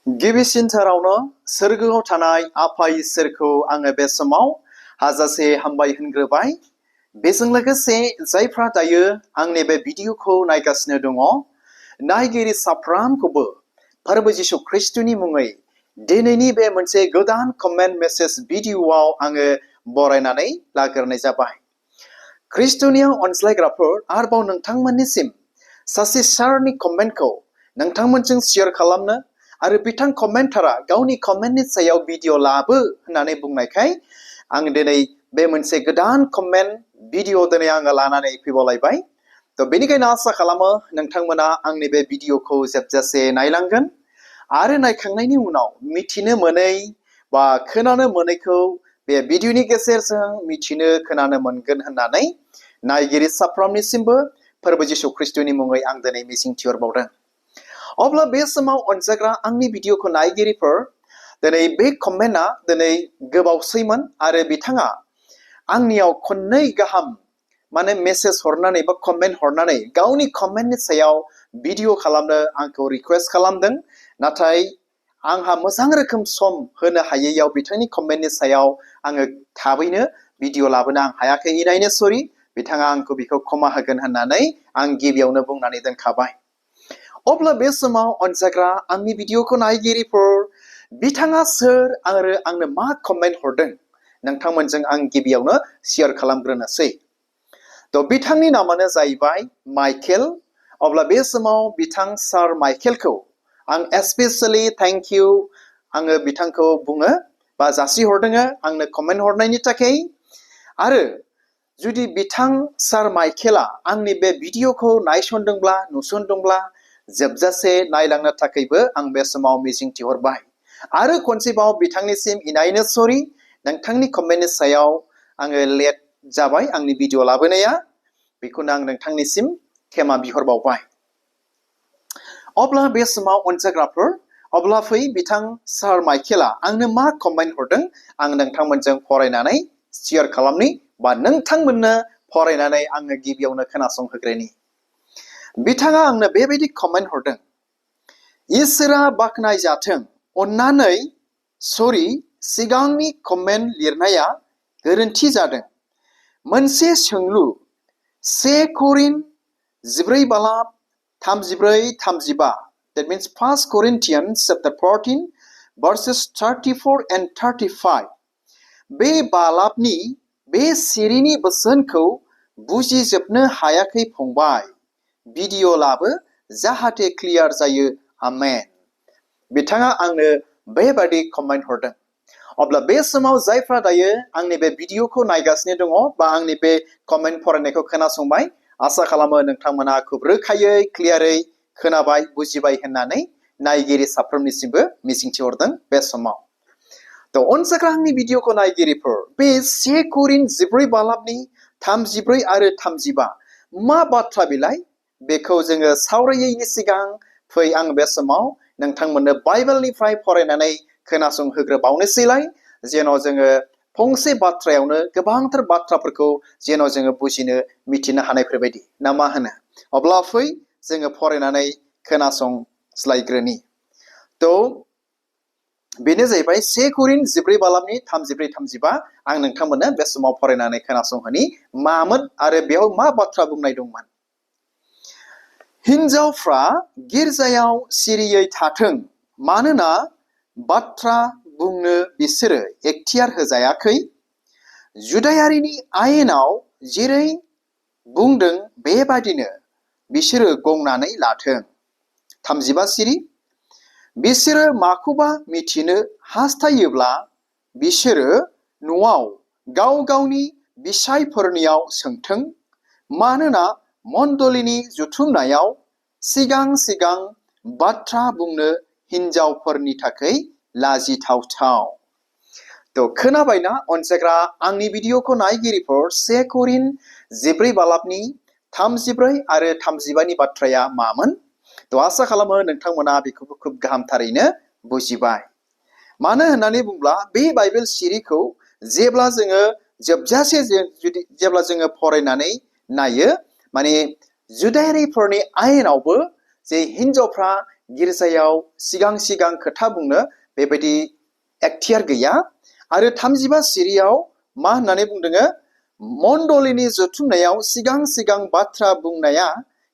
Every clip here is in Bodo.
गिबिसिनथारावनो सोरगोआव थानाय आफा इसोरखौ आङो बे समाव हाजासे हामबाय होनग्रोबाय। बेजों लोगोसे जायफ्रा दायो आंनि बे भिडिअखौ नायगासिनो दङ, नायगिरि साफ्रामखौबो फोरबो जिसु ख्रिस्टनि मुङै दिनैनि बे मोनसे गोदान कमेन्ट मेसेज भिडिअआव आङो बरायनानै लाग्रोनाय जाबाय। ख्रिस्टनियाव अनज्लायग्राफोर, आरोबाव नोंथांमोननिसिम सासे सारनि कमेन्टखौ नोंथांमोनजों शेयार खालामनो आरो बिथां कमेन्टारा गावनि कमेन्टनि सायाव भिडिअ लाबो होननानै बुंनायखाय आं दिनै बे मोनसे गोदान कमेन्ट भिडिअ दिनै आङो लानानै फैबावलायबाय। बेनिखायनो आसा खालामो नोंथांमोना आंनि बे भिडिअखौ जोबजासे नायलांगोन आरो नायखांनायनि उनाव मिथिनो मोनै बा खोनानो मोनैखौ बे भिडिअनि गेजेरजों मिथिनो खोनानो मोनगोन होननानै नायगिरि साफ्रोमनिसिमबो फोरबो जिसु ख्रिस्टनि मुङै आं दिनै मिजिंथिहरबावदों। अब्ला बे समाव अनजाग्रा आंनि भिडिअखौ नायगिरिफोर, दिनै बे कमेन्टआ दिनै गोबावसैमोन आरो बिथाङा आंनियाव खननै गाहाम माने मेसेज हरनानै बा कमेन्ट हरनानै गावनि कमेन्टनि सायाव भिडिअ खालामनो आंखौ रिक्वेस्ट खालामदों। नाथाय आंहा मोजां रोखोम सम होनो हायैयाव बिथांनि कमेन्टनि सायाव आङो थाबैनो भिडिअ लाबोनो आं हायाखै। इनायनो सरि, बिथाङा आंखौ बेखौ क्षमा होगोन होननानै आं गिबियावनो बुंनानै दोनखाबाय। अब्ला बे समाव अनजाग्रा आंनि भिडिअखौ नायगिरिफोर, बिथाङा सोर आरो आंनो मा कमेन्ट हरदों नोंथांमोनजों आं गिबियावनो शेयार खालामग्रोनोसै। बिथांनि नामानो जाहैबाय माइकेल। अब्ला बे समाव बिथां सार माइकेलखौ आं स्पेसियेलि थेंक इउ आङो बिथांखौ बुङो बा जासिहरदों आंनो कमेन्ट हरनायनि थाखाय। आरो जुदि बिथां सार माइकेला आंनि बे भिडिअखौ नायसनदोंब्ला नुसनदोंब्ला जोबजासे नायलांनो थाखायबो आं बे समाव मिजिंथिहरबाय। आरो खनसेबाव बिथांनिसिम इनायनो सरि, नोंथांनि कमेन्टनि सायाव आङो लेट जाबाय आंनि भिडिअ लाबोनाया, बेखौनो आं नोंथांनिसिम क्षमा बिहरबावबाय। अब्ला बे समाव अनजाग्राफोर, अब्ला फै बिथां सार माइकेला आंनो मा कमेन्ट हरदों आं नोंथांमोनजों फरायनानै शेयार खालामनि बा नोंथांमोननो फरायनानै आङो गिबियावनो खोनासंहोग्रोनि। बिथाङा आंनो बेबायदि कमेन्ट हरदों, इसोरा बाख्नायजाथों, अन्नानै सरि, सिगांनि कमेन्ट लिरनाया गोरोन्थि जादों। मोनसे सोंलु 1 करिन्थ 14:34-35 that means 1 Corinthians chapter 14 verses 34 and 35 बे बालाबनि बे सिरिनि बोसोनखौ बुजिजोबनो हायाखै फंबाय, भिडिअ लाबो जाहाथे क्लियार जायो, आमेन। बिथाङा आंनो बेबादि कमेन्ट हरदों। अब्ला बे समाव जायफ्रा दायो आंनि बे भिडिअखौ नायगासिनो दङ बा आंनि बे कमेन्ट फरायनायखौ खोनासंबाय, आसा खालामो नोंथांमोना खोब रोखायै क्लियारै खोनाबाय बुजिबाय होननानै नायगिरि साफ्रोमनिसिमबो मिजिंथिहरदों बे समाव। अनजाग्रा आंनि भिडिअखौ नायगिरिफोर, बे 1 करिन्थ 14 बालाबनि 34 आरो 35 मा बाथ्रा बिलाय, बेखौ जोङो सावरायैनि सिगां फै आं बे समाव नोंथांमोननो बाइबेलनिफ्राय फरायनानै खोनासंहोग्रोबावनोसैलाय, जेन' जोङो फंसे बाथ्रायावनो गोबांथार बाथ्राफोरखौ जेन' जोङो बुजिनो मिथिनो हानायफोरबायदि, ना मा होनो? अब्ला फै जोङो फरायनानै खोनासंस्लायग्रोनि। बेनो जाहैबाय 1 करिन्थ 14 बालाबनि 34-35 आं नोंथांमोननो बे समाव फरायनानै खोनासंहोनि मामोन आरो बेयाव मा बाथ्रा बुंनाय दंमोन। हिन्जावफ्रा गिर्जायाव सिरियै थाथों, मानोना बाथ्रा बुंनो बिसोरो एखथियार होजायाखै। जुदायारिनि आयेनाव जेरै बुंदों बेबादिनो बिसोरो गंनानै लाथों। 35 सिरि, बिसोरो माखौबा मिथिनो हास्थायोब्ला बिसोरो न'आव गाव गावनि बिसायफोरनियाव सोंथों, मानोना मण्डलीनि जुथुमनायाव सिगां सिगां बाथ्रा बुंनो हिन्जावफोरनि थाखाय लाजिथावथाव। खोनाबायना अनजाग्रा आंनि भिडिअखौ नायगिरिफोर, 1 करिन्थ 14 बालाबनि 34 आरो 35 बाथ्राया मामोन? आसा खालामो नोंथांमोना बेखौबो खोब गाहामथारैनो बुजिबाय। मानो होननानै बुंब्ला बे बाइबेल सिरिखौ जेब्ला जोङो जोबजासे जेब्ला जोङो फरायनानै नायो, माने जुदायारिफोरनि आयेनावबो जे हिन्जावफ्रा गिर्जायाव सिगां खोथा बुंनो बेबायदि एक्टियार गैया आरो 35 सिरियाव मा होननानै बुंदों मण्डलिनि जथुमनायाव सिगां बाथ्रा बुंनाया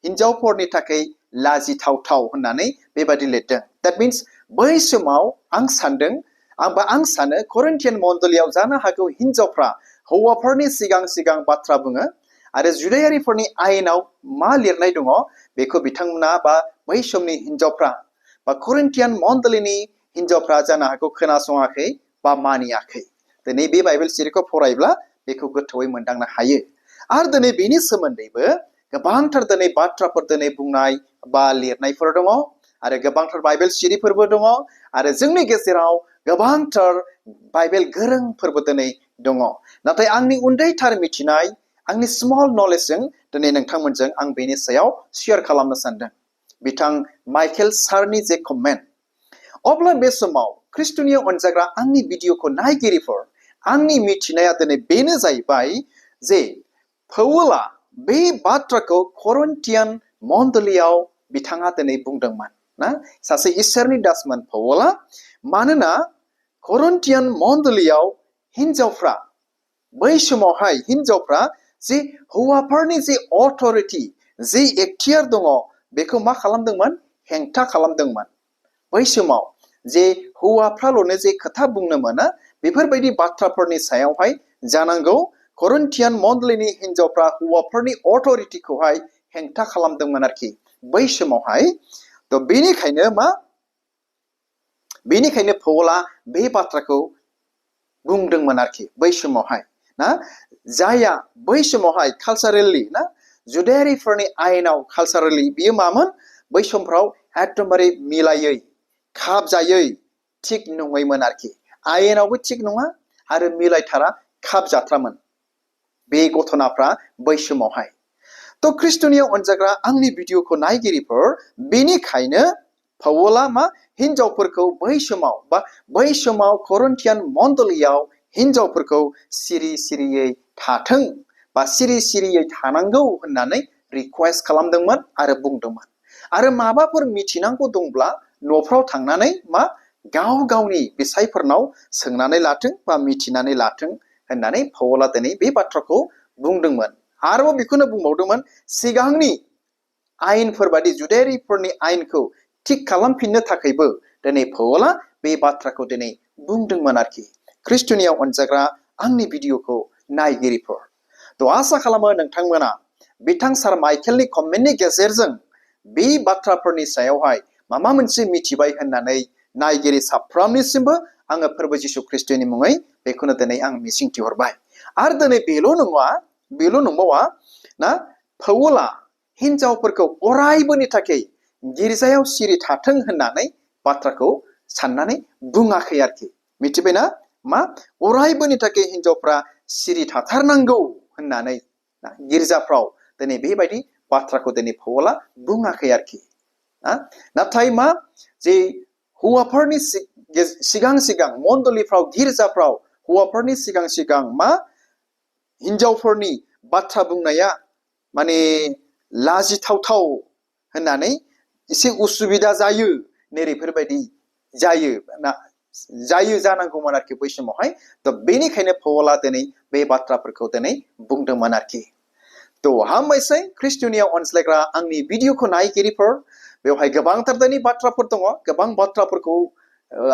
हिनजावफोरनि थाखाय लाजिथावथाव होननानै बेबायदि लिरदों that means बै समाव आं सानो करिन्थियान मण्डलियाव जानो हागौ हिनजावफ्रा हौवाफोरनि सिगां बाथ्रा बुङो आरो जुदायारिफोरनि आयेनाव मा लिरनाय दङ बेखौ बिथांमोना बा बै समनि हिनजावफ्रा बा करिन्थियान मण्डलिनि हिनजावफ्रा जानो हागौ खोनासङाखै बा मानियाखै दिनै बे बाइबेल सिरिखौ फरायब्ला बेखौ गोथौयै मोनदांनो हायो आरो दिनै बेनि सोमोन्दैबो गोबांथार दिनै बाथ्राफोर दिनै बुंनाय बा लिरनायफोर दङ आरो गोबांथार बाइबेल सिरिफोरबो दङ आरो जोंनि गेजेराव गोबांथार बाइबेल गोरोंफोरबो दिनै दङ नाथाय आंनि उन्दैथार मिथिनाय आंनि स्मल नलेजजों दिनै नोंथांमोनजों आं बेनि सायाव शेयार खालामनो सानदों बिथां माइकेल सारनि जे कमेन्ट अब्ला बे समाव ख्रिस्ट'नि अनजाग्रा आंनि भिडिअखौ नायगिरिफोर आंनि मिथिनाया दिनै बेनो जाहैबाय जे पौला बे बाथ्राखौ करिन्थियान मण्डलियाव बिथाङा दिनै बुंदोंमोन ना सासे इसोरनि दासमोन पौला मानोना करिन्थियान मण्डलियाव हिनजावफ्रा बै समावहाय हिनजावफ्रा जे हौवाफोरनि जे अथरिटी जे एक्टियार दङ बेखौ मा खालामदोंमोन हेंथा खालामदोंमोन बै समाव जे हौवाफ्राल'नो जे खोथा बुंनो मोना बेफोरबायदि बाथ्राफोरनि सायावहाय जानांगौ करिन्थियान मण्डलिनि हिनजावफ्रा हौवाफोरनि अथरिटीखौहाय हेंथा खालामदोंमोन आरोखि बै समावहाय त' बेनिखायनो पौला बे बाथ्राखौ बुंदोंमोन आरोखि बै समावहाय ना जाया बै समावहाय कालचारेलि ना जुदायारिफोरनि आयेनाव कालचारेलि बियो मामोन बै समफ्राव एकदमबारे मिलायै खाबजायै थिग नङैमोन आरोखि आयेनावबो थिग नङा आरो मिलायथारा खाबजाथ्रामोन बे घटनाफ्रा बै समावहाय त' ख्रिस्ट'नि अनजाग्रा आंनि भिडिअखौ नायगिरिफोर बेनिखायनो पौला मा हिनजावफोरखौ बै समाव करिन्थियान मण्डलियाव हिनजावफोरखौ सिरियै थाथों बा सिरियै थानांगौ होननानै रिक्वेस्ट खालामदोंमोन आरो बुंदोंमोन आरो माबाफोर मिथिनांगौ दंब्ला न'फ्राव थांनानै मा गावनि बिसायफोरनाव सोंनानै लाथों बा मिथिनानै लाथों होननानै पौला दिनै बे बाथ्राखौ बुंदोंमोन आरोबाव बेखौनो बुंबावदोंमोन सिगांनि आयेनफोर बादि जुदायारिफोरनि आयेनखौ थिग खालामफिननो थाखायबो दिनै पौला बे बाथ्राखौ दिनै बुंदोंमोन आरोखि ख्रिस्ट'नि अनजाग्रा आंनि भिडिअखौ नायगिरिफोर त' आसा खालामो नोंथांमोना बिथां सार माइकेलनि कमेन्टनि गेजेरजों बे बाथ्राफोरनि सायावहाय माबा मोनसे मिथिबाय होननानै नायगिरि साफ्रोमनिसिमबो आङो फोरबो जिसु ख्रिस्ट'नि मुङै बेखौनो दिनै आं मिजिंथिहरबाय आरो दिनै बेल' नंबावा ना पौला हिनजावफोरखौ अरायबोनि थाखाय गिर्जायाव सिरि थाथों होननानै बाथ्राखौ साननानै बुङाखै आरोखि मिथिबायना मा अरायबोनि थाखाय हिनजावफ्रा सिरि थाथारनांगौ होननानै गिर्जाफ्राव दिनै बेबायदि बाथ्राखौ दिनै पौला बुङाखै आरोखि नाथाय मा जे हौवाफोरनि सिगां मण्डलिफ्राव गिर्जाफ्राव हौवाफोरनि सिगां मा हिनजावफोरनि बाथ्रा बुंनाया माने लाजिथावथाव होननानै एसे उसुबिदा जायो नैबेफोरबायदि जायो जानांगौमोन आरोखि बै समावहाय त' बेनिखायनो पौला दिनै बे बाथ्राफोरखौ दिनै बुंदोंमोन आरोखि त' हामबायसै ख्रिस्ट'नि अनज्लायग्रा आंनि भिडिअखौ नायगिरिफोर बेवहाय गोबांथार दिनै बाथ्राफोर दङ गोबां बाथ्राफोरखौ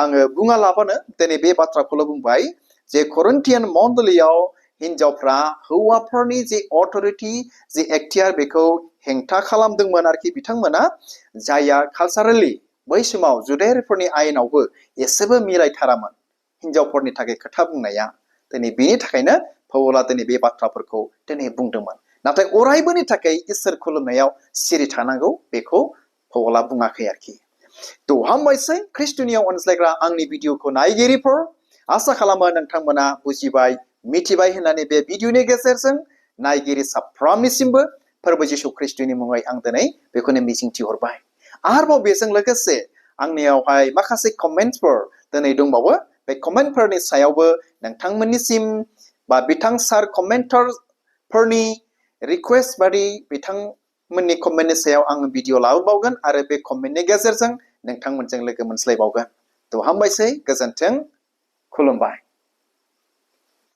आङो बुङालाबानो दिनै बे बाथ्राखौल' बुंबाय जे करिन्थियान मण्डलियाव हिनजावफ्रा हौवाफोरनि जे अथरिटी जे एक्टियार बेखौ हेंथा खालामदोंमोन आरोखि बिथांमोना जाया कालचारेलि बै समाव जुदायारिफोरनि आयेनावबो एसेबो मिलायथारामोन हिनजावफोरनि थाखाय खोथा बुंनाया दिनै बेनि थाखायनो पौला दिनै बे बाथ्राफोरखौ दिनै बुंदोंमोन नाथाय अरायबोनि थाखाय इसोर खुलुमनायाव सिरि थानांगौ बेखौ पौला बुङाखै आरोखि त' हामबायसै ख्रिस्ट'नि अनज्लायग्रा आंनि भिडिअखौ नायगिरिफोर आसा खालामो नोंथांमोना बुजिबाय मिथिबाय होननानै बे भिडिअनि गेजेरजों नायगिरि साफ्रोमनिसिमबो फोरबो जिसु ख्रिस्ट'नि मुङै आं दिनै बेखौनो मिजिंथिहरबाय आरोबाव बेजों लोगोसे आंनियावहाय माखासे कमेन्टफोर दिनै दंबावो बे कमेन्टफोरनि सायावबो नोंथांमोननिसिम बा बिथां सार कमेन्टारफोरनि रिक्वेस्ट बादि नोंथांमोननि कमेन्टनि सायाव आङो भिडिअ लाबोबावगोन आरो बे कमेन्टनि गेजेरजों नोंथांमोनजों लोगो मोनज्लायबावगोन। थ' हामबायसै, गोजोन्थों, खुलुमबाय।